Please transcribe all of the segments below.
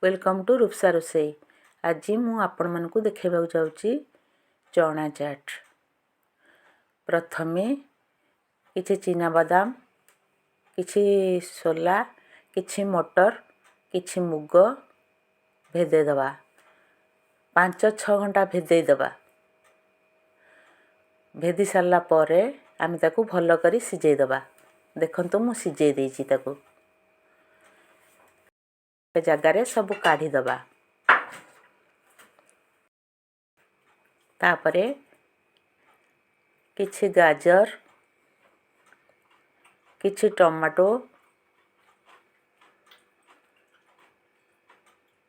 Welcome to Rupsa ରୋଷେଇ। ଆଜି ମୁଁ ଆପଣମାନଙ୍କୁ ଦେଖାଇବାକୁ ଯାଉଛି ଚଣା ଚାଟ୍। ପ୍ରଥମେ କିଛି ଚିନାବାଦାମ, କିଛି ସୋଲା, କିଛି ମଟର, କିଛି ମୁଗ ଭେଦେଇ ଦେବା। 5-6 ଘଣ୍ଟା ଭେଦେଇ ଦେବା। ଭେଦି ସାରିଲା ପରେ ଆମେ ତାକୁ ଭଲ କରି ସିଝେଇ ଦେବା। ଦେଖନ୍ତୁ, ମୁଁ ସିଝେଇ ଦେଇଛି ତାକୁ। ଜାଗାରେ ସବୁ କାଢ଼ିଦେବା। ତାପରେ କିଛି ଗାଜର, କିଛି ଟମାଟୋ,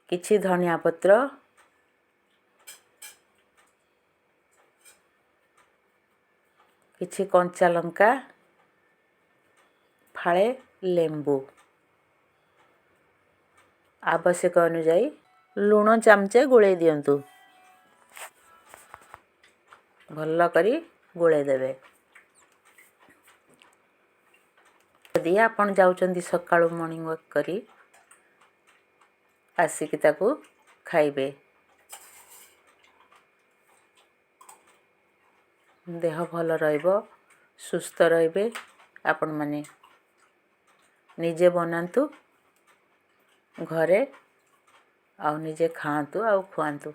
କିଛି ଧନିଆ ପତ୍ର, କିଛି କଞ୍ଚା ଲଙ୍କା, ଫାଳେ ଲେମ୍ବୁ, ଆବଶ୍ୟକ ଅନୁଯାୟୀ ଲୁଣ ଚାମଚେ ଗୋଳେଇ ଦିଅନ୍ତୁ। ଭଲ କରି ଗୋଳେଇ ଦେବେ। ଯଦି ଆପଣ ଯାଉଛନ୍ତି ସକାଳୁ ମର୍ଣ୍ଣିଂ ୱାକ୍ କରି ଆସିକି ତାକୁ ଖାଇବେ, ଦେହ ଭଲ ରହିବ, ସୁସ୍ଥ ରହିବେ। ଆପଣମାନେ ନିଜେ ବନାନ୍ତୁ ଘରେ ଆଉ ନିଜେ ଖାଆନ୍ତୁ ଆଉ ଖୁଆନ୍ତୁ।